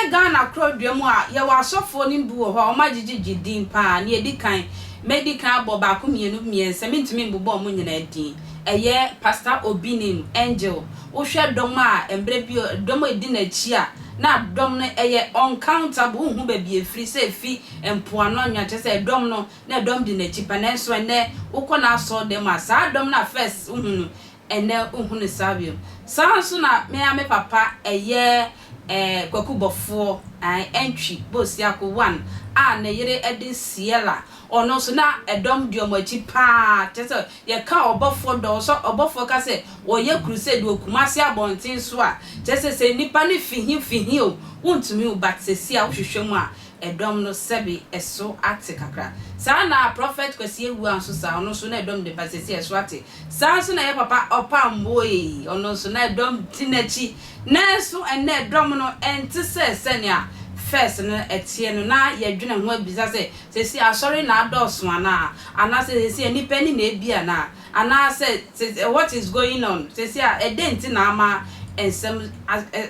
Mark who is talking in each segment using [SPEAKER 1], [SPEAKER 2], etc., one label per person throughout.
[SPEAKER 1] Wohwɛ Ghana korɔdua mu a, yɛwɔ asɔfoɔ no bi wɔ hɔ a wɔagyegyegye din paa. Nea ɛdi kan, mɛdi kan abɔ baako, mmienu, mmiɛnsa, mentumi mbobɔ wɔn nyinaa din. Ɛyɛ Pastor Obinim Angel. Wohwɛ dɔm a mmerɛ bi dɔm a ɛdi n'akyi a, na dɔm no ɛyɛ uncountable, wonhu baabi ɛfiri, sɛ ɛfi mpoano anwea, kyerɛ sɛ ɛdɔm no, na ɛdɔm di n'akyi pa. Nanso ɛnnɛ, wokɔ n'asɔɔdan mu a, saa dɔm no a first wohu no, Ɛnnɛ wonhu no saa bio. Saa ara nso na me ara me papa ɛyɛ eh, Kwaku Bɔfoɔ, ae, Antwi Bosiako one a ne yere de Siela, ɔno nso na ɛdɔm di wɔn akyi pa ara, kyerɛ sɛ yɛka ɔbɔfoɔ dɔ, sɛ ɔbɔfoɔ ka sɛ ɔreyɛ crusade wɔ Kumasi abɔnten so a, kyerɛ sɛ sɛ nnipa no fi he fi he o, wontumi hu, but seesei a wohwehwɛ mu a, ɛdɔm no sɛbe ɛso ate kakra. Saa ara na Prophet Kwasi Awuah nso saa, ɔno nso na ɛdɔm di, but seesei ɛso ate. Saa ara nso na yɛn papa Ɔpamboe, ɔno nso na ɛdɔm di n'akyi. Nanso ɛnnɛ ɛdɔm no ɛnte sɛ sɛnea first no ɛteɛ no. Na yɛdwene ho abisa sɛ, seesei asɔre na adɔɔso anaa? Anaasɛ seesei nnipa ani na ebi anaa? Anaasɛ seesei what is going on? Seesei a ɛdɛn nti na ama nsɛm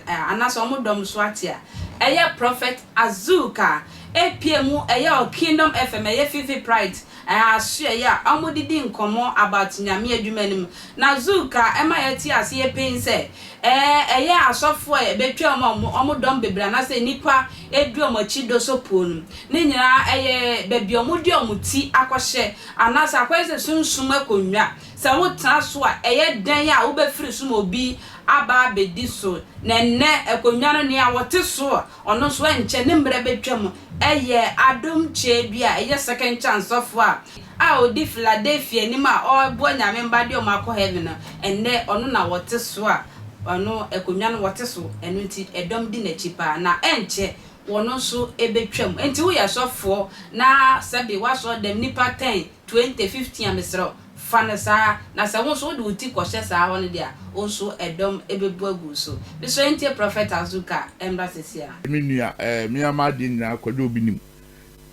[SPEAKER 1] anaasɛ wɔn dɔm so ate a? Ɛyɛ Prophet Azuka epie mu ɛyɛ wɔ Kingdom FM ɛyɛ Fifi Pride Asoɛeɛ a ɔmo de di nkɔmɔ about Nyame adwuma no mu. Na Zuka ɛma yɛte aseɛ pɛn sɛ ɛɛ ɛyɛ asɔfoɔ a ɛbɛtwa ɔmo a ɔmo dɔm bebree anaasɛ nnipa ɛdi ɔmo akyi dɔ so puo no ne nyinaa ɛyɛ baabi a ɔmo de ɔmo ti akɔhyɛ anaasɛ akɔyɛ sɛ sunsum akonnwa sɛ wo tena so a ɛyɛ dɛn a wobɛfiri so ma obi aba abɛdi so na ɛnnɛ akonnwa no nea wɔte so Ɔno nso ɛnkyɛ ne mmerɛ bɛtwam. Ɛyɛ adom kyɛɛ bi a ɛyɛ second chance sɔfoɔ a a ɔdi Philadelphia anim a ɔreboa Nyame mma de wɔn akɔ heaven no, ɛnnɛ ɔno na wɔte so a ɔno akonnwa no wɔte so, ɛno nti ɛdɔm di n'akyi paa na ɛnkyɛ wɔno nso bɛtwam. Enti woyɛ sɔfoɔ na sɛbe woasɔre dɛm nnipa ten, 20, 15 a mesrɛ wo fa no saa, na sɛ wo nso wode wo ti kɔhyɛ saa hɔ no deɛ a, wo nso ɛdɔm bɛbu agu wo so. Mesrɛ yɛntie Prɔfɛt Azuka mmra seesei ara.
[SPEAKER 2] Me nua eh, me ara m'adeɛ nyinaa Kwadwo obi nim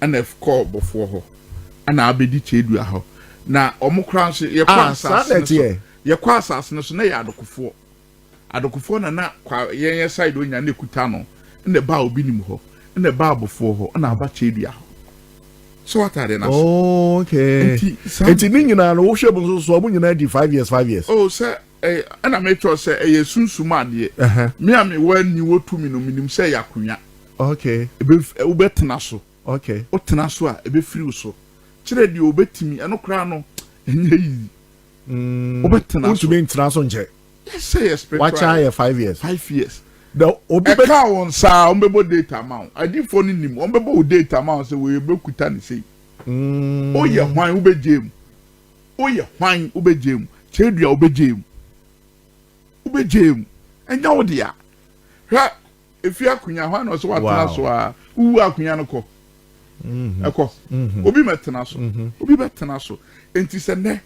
[SPEAKER 2] ɛna ɛkɔ ɔbɔfoɔ hɔ ɛna abɛdi kyɛdua hɔ na wɔn koraa nso yɛkɔ
[SPEAKER 3] Ah, saa
[SPEAKER 2] asase
[SPEAKER 3] na
[SPEAKER 2] no so
[SPEAKER 3] ɛteɛ.
[SPEAKER 2] yɛkɔ asase no so na yɛ adokofoɔ Adokofoɔ na na kwa yɛn yɛ side hɔ nyinaa na ekuta no ɛna ɛbaa obi nim hɔ ɛna ɛbaa abofoɔ hɔ ɛna aba kyɛdua hɔ so wate adeɛ no ase.
[SPEAKER 3] Oh, okay.
[SPEAKER 2] Nti saa
[SPEAKER 3] Nti ne nyinaa no wohwɛ mu nso so ɔmo nyinaa di 5 years 5 years.
[SPEAKER 2] Oh sɛ ɛyɛ ɛna mekyerɛ sɛ ɛyɛ sunsum adeɛ. Me a mewɔ aniwɔ tumi no menim sɛ ɛyɛ akonwa.
[SPEAKER 3] Okay.
[SPEAKER 2] Ebe wobɛtena so.
[SPEAKER 3] Okay.
[SPEAKER 2] Wotena so a ebefiri wo so. Kyerɛ deɛ obetumi ɛno koraa no ɛnyɛ easy. Wobɛtena so.
[SPEAKER 3] Wontumi ntena so nkyɛ.
[SPEAKER 2] Yes, sɛ yɛ spiritual.
[SPEAKER 3] Wakyɛ ayɛ 5 years.
[SPEAKER 2] 5 years.
[SPEAKER 3] Na obi bɛ.
[SPEAKER 2] Ɛka wɔn saa wɔn bɛbɔ date ama wo. Adiifoɔ no nim wɔn bɛbɔ wo date ama wo sɛ wɔyɛ bɛkuta ne sei. Woyɛ hwan wobɛgye mu. Woyɛ hwan wobɛgye mu. Kyɛdua wobɛgye mu. Wobɛgye mu. Ɛnyɛ wo dea. Hwɛ efi akonnwa hwan na ɔsɛ watena so a wowu akonnwa no kɔ. Ɛkɔ. Obi mɛtena so. Obi bɛtena so. Enti sɛ nnɛ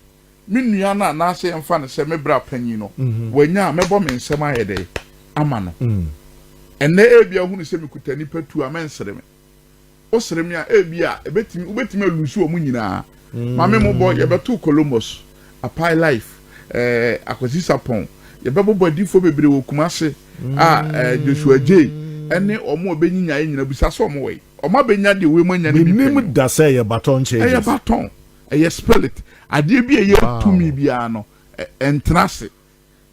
[SPEAKER 2] me nua no anaasɛ yɛmfa no sɛ me bra panyin no wanya a mɛbɔ me nsɛm ayɛ dɛ ama no. Ɛnnɛ ebia hunu sɛ mekuta nipa tu a mɛnsere me. Wosere me a ebia ebetumi wobetumi alusu wɔn nyinaa. Maame mo bɔ yɛbɛto Columbus, Apai Life, ɛɛ Akwasi Sapɔn. Yɛbɛbobɔ adiifoɔ bebree wɔ Kumase a ɛɛ Joshua J ɛne wɔn a wɔbɛnyinya yɛ nyinaa bisa sɛ wɔn wɔ yi. Wɔn abɛnya deɛ wɔn anya no bi pɛn.
[SPEAKER 3] Menim da sɛ ɛyɛ baton changes.
[SPEAKER 2] Ɛyɛ baton. Ɛyɛ spirit. Adeɛ bi a ɛyɛ tumi biara no, ɛntena ase.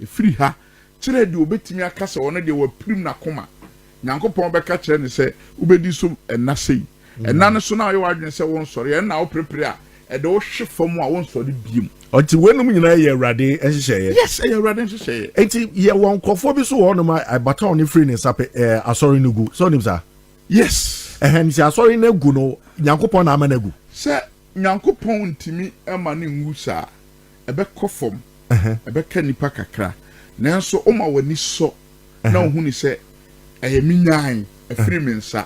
[SPEAKER 2] Ɛfiri ha, kyerɛ deɛ ɔbɛtumi aka sɛ ɔno deɛ wapirim n'akoma. Nyankopɔn bɛka kyerɛ no sɛ, wobɛdi so nna sei. Ɛnna no so na woyɛ w'adwene sɛ wonsɔre, ɛnna woprepre a, ɛde wo hwe fam a wonsɔre biom.
[SPEAKER 3] Ɔnti weinom nyinaa yɛ Awurade nhyehyɛeɛ?
[SPEAKER 2] Yes, ɛyɛ Awurade nhyehyɛeɛ.
[SPEAKER 3] Enti yɛwɔ nkurɔfoɔ bi so wɔ hɔnom a baton no firi ne nsa pɛ, ɛɛ, asɔre no gu. Sɛ wonim saa?
[SPEAKER 2] Yes.
[SPEAKER 3] Ɛhɛn, nti asɔre no agu no, Nyankopɔn na ama no agu?
[SPEAKER 2] Sɛ Nyankopɔn ntumi mma no nwu saa, ɛbɛkɔ fam, ɛbɛka nnipa kakra, nanso woma w'ani sɔ na wohu no sɛ ɛyɛ me nyae, afiri me nsa.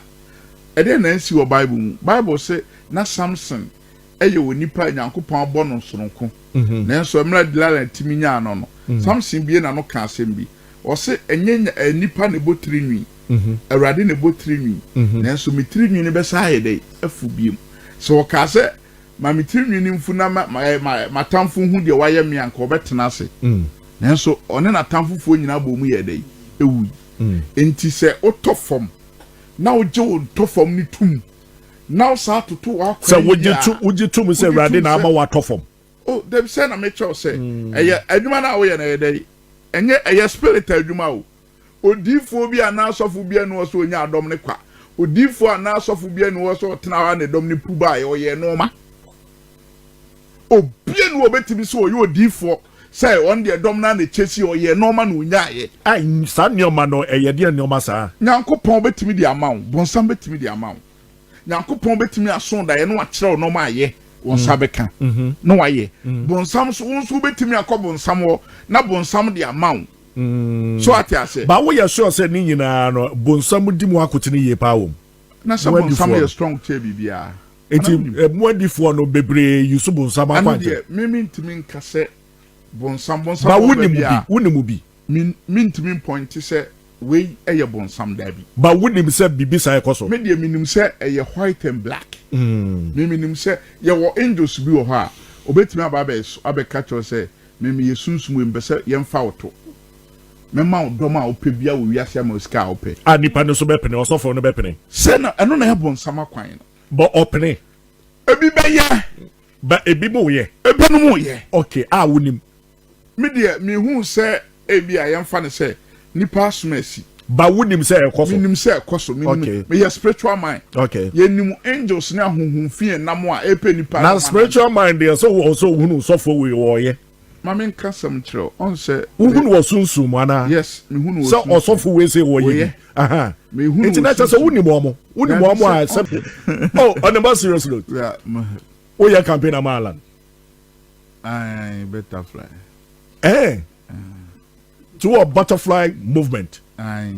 [SPEAKER 2] Ɛdeɛn na ansi wɔ Bible mu? Bible se na Samson yɛ onipa a Nyankopɔn abɔ no sononko, nanso mmerɛ a Delilah tumi nyaa no no, Samson bue n'ano kaa asɛm bi. Ɔse, ɛnyɛ nnipa na ɛbɔ tiri nwi, Awurade na ɛbɔ tiri nwi, nanso me tiri nwi no bɛsan ayɛ dɛn? Afu bio. Sɛ ɔkaa sɛ, Ma me tiri nwi no mfu na m'atamfo nhu deɛ wɔayɛ me a, anka ɔbɛtena ase. Nanso ɔne n'atamfofoɔ nyinaa bɔɔ mu yɛɛ dɛn? Ɛwui. Enti sɛ wotɔ fam. na wogye wo ntɔ fam no tom, na wosan toto w'akwan
[SPEAKER 3] Sɛ
[SPEAKER 2] yie
[SPEAKER 3] wogye
[SPEAKER 2] a,
[SPEAKER 3] to wogye tom sɛ
[SPEAKER 2] wogye
[SPEAKER 3] Awurade
[SPEAKER 2] tom
[SPEAKER 3] na
[SPEAKER 2] sɛ
[SPEAKER 3] ama woatɔ fam.
[SPEAKER 2] Oh, dabi sɛ na mekyerɛ wo sɛ ɛyɛ adwuma no a woyɛ no ɛyɛ dɛn? Ɛnyɛ ɛyɛ spirit adwuma o. Odiyifoɔ bi anaa sɔfo bi ani hɔ sɛ ɔnya adɔm no kwa. Odiyifoɔ anaa sɔfo bi ani hɔ sɛ ɔtena hɔ a na ɛdɔm no pu baeɛ, ɔyɛɛ nnoɔma. Obia ni hɔ ɔbɛtumi sɛ ɔyɛ odiyifoɔ sɛ ɔno deɛ dɔm no ara na ɛkyɛsi, ɔyɛɛ nnoɔma na ɔnyaeɛ.
[SPEAKER 3] A, saa nnoɔma no, ɛyɛ deɛn nnoɔma saa?
[SPEAKER 2] Nyankopɔn bɛtumi de ama wo, bonsam bɛtumi de ama wo. Nyankopɔn bɛtumi aso wo daeɛ na wakyerɛ wo nnoɔma a yɛ, wo nsa bɛka na wayɛ. Bonsam nso, wo nso wobɛtumi akɔ bonsam hɔ na bonsam de ama wo. So ate aseɛ?
[SPEAKER 3] Ba woyɛ sure sɛ ne nyinaa no bonsam di mu akotene yie paa wɔ mu?
[SPEAKER 2] Na sɛ
[SPEAKER 3] Mo
[SPEAKER 2] bonsam
[SPEAKER 3] adifoɔ
[SPEAKER 2] yɛ
[SPEAKER 3] no.
[SPEAKER 2] strong kyɛn biribiara.
[SPEAKER 3] Nti
[SPEAKER 2] Anaa wonim?
[SPEAKER 3] eh, mo adifoɔ no bebree use bonsam
[SPEAKER 2] Ɛno
[SPEAKER 3] akwankyerɛ.
[SPEAKER 2] deɛ me mentumi nka sɛ bonsam bonsam
[SPEAKER 3] Ba
[SPEAKER 2] wɔ
[SPEAKER 3] wonim
[SPEAKER 2] baabi
[SPEAKER 3] bi,
[SPEAKER 2] a
[SPEAKER 3] wonim bi.
[SPEAKER 2] me mentumi mpɔnte sɛ wei yɛ bonsam daabi.
[SPEAKER 3] Ba wonim sɛ biribi saa ɛkɔ so.
[SPEAKER 2] Me deɛ menim sɛ ɛyɛ white and black. Me menim sɛ yɛwɔ angels bi wɔ hɔ a obetumi aba abɛ abɛka kyerɛ wo sɛ Me meyɛ sunsum wei mepɛ sɛ yɛmfa wo to. Mɛma wo dɔm a wopɛ biara wɔ wiase ama wo sika a wopɛ.
[SPEAKER 3] A nipa no nso bɛpene, ɔsɔfoɔ no bɛpene.
[SPEAKER 2] Sɛ na ɛno na ɛyɛ bonsam akwan no.
[SPEAKER 3] Bɔ ɔpene.
[SPEAKER 2] Ebi bɛyɛ.
[SPEAKER 3] Ba ebi mo yɛ.
[SPEAKER 2] Ebinom yɛ.
[SPEAKER 3] Okay, a wonim.
[SPEAKER 2] Me deɛ mehuu sɛ ebi a yɛmfa no sɛ nipa asom asi.
[SPEAKER 3] Ba wonim sɛ ɛkɔ so.
[SPEAKER 2] Menim sɛ ɛkɔ so. Menim,
[SPEAKER 3] Okay.
[SPEAKER 2] meyɛ spiritual mind.
[SPEAKER 3] Okay.
[SPEAKER 2] Yɛnim angels ne ahonhom fi ɛnam a ɛpɛ nipa
[SPEAKER 3] Na
[SPEAKER 2] no ma
[SPEAKER 3] spiritual mind deɛ sɛ wɔ sɛ ohunu sɔfoɔ wei wɔɔyɛ.
[SPEAKER 2] Ma menka sɛm nkyerɛ wo. Ɔn sɛ.
[SPEAKER 3] Wohunu wɔ sunsum mu anaa?
[SPEAKER 2] Yes, mehunu wɔ
[SPEAKER 3] Sɛ
[SPEAKER 2] sunsum.
[SPEAKER 3] ɔsɔfo wei sɛ wɔyɛ
[SPEAKER 2] Wɔyɛ.
[SPEAKER 3] bi. Aha.
[SPEAKER 2] Mehunu
[SPEAKER 3] Nti
[SPEAKER 2] wɔ
[SPEAKER 3] na kyerɛ sɛ
[SPEAKER 2] sunsum.
[SPEAKER 3] wonim wɔn. Wonim
[SPEAKER 2] Dabi
[SPEAKER 3] wɔn a
[SPEAKER 2] sɛ
[SPEAKER 3] sɛ. Oh, on a more serious note.
[SPEAKER 2] Yeah, ma-
[SPEAKER 3] Woyɛ campaign ama Alan.
[SPEAKER 2] Aye, butterfly.
[SPEAKER 3] Eh. Nti wɔ butterfly movement.
[SPEAKER 2] Aye.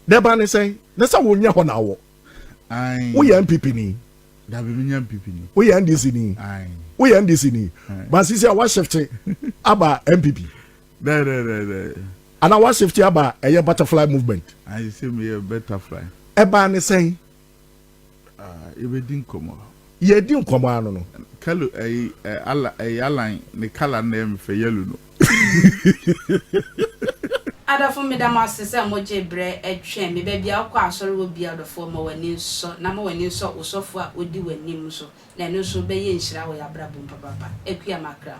[SPEAKER 3] Na ɛba ne sɛn? Na sɛ wonyɛ hɔ na awɔ.
[SPEAKER 2] Aye.
[SPEAKER 3] Woyɛ NPP ni.
[SPEAKER 2] Dabi menya NPP ni.
[SPEAKER 3] Woyɛ NDC ni.
[SPEAKER 2] Aye.
[SPEAKER 3] Woyɛ NDC ni.
[SPEAKER 2] Aye.
[SPEAKER 3] Ba sisi a washifte aba NPP.
[SPEAKER 2] Dɛ dɛ dɛ dɛ.
[SPEAKER 3] Ana washifte aba ɛyɛ butterfly movement.
[SPEAKER 2] Aye, sɛ meyɛ butterfly.
[SPEAKER 3] Ɛbaa ne sɛn?
[SPEAKER 2] Ah, yɛbɛdi nkɔmmɔ.
[SPEAKER 3] Yɛdi nkɔmmɔ ano no.
[SPEAKER 2] Kalo ɛyi ɛ ala ɛyi alan ne kala no na ɛyɛ me fɛ yellow no.
[SPEAKER 1] Adɔfo meda mo ase sɛ mogye berɛ twɛn me. Baabi a wokɔ asɔre wɔ biara ɔdɔfoɔ ma w'ani nsɔ na ma w'ani nsɔ wo sɔfoɔ a ɔdi w'anim nso na ɛno nso bɛyɛ nhyira wɔ yɛabrabɔ mu papaapa. Akua Makra.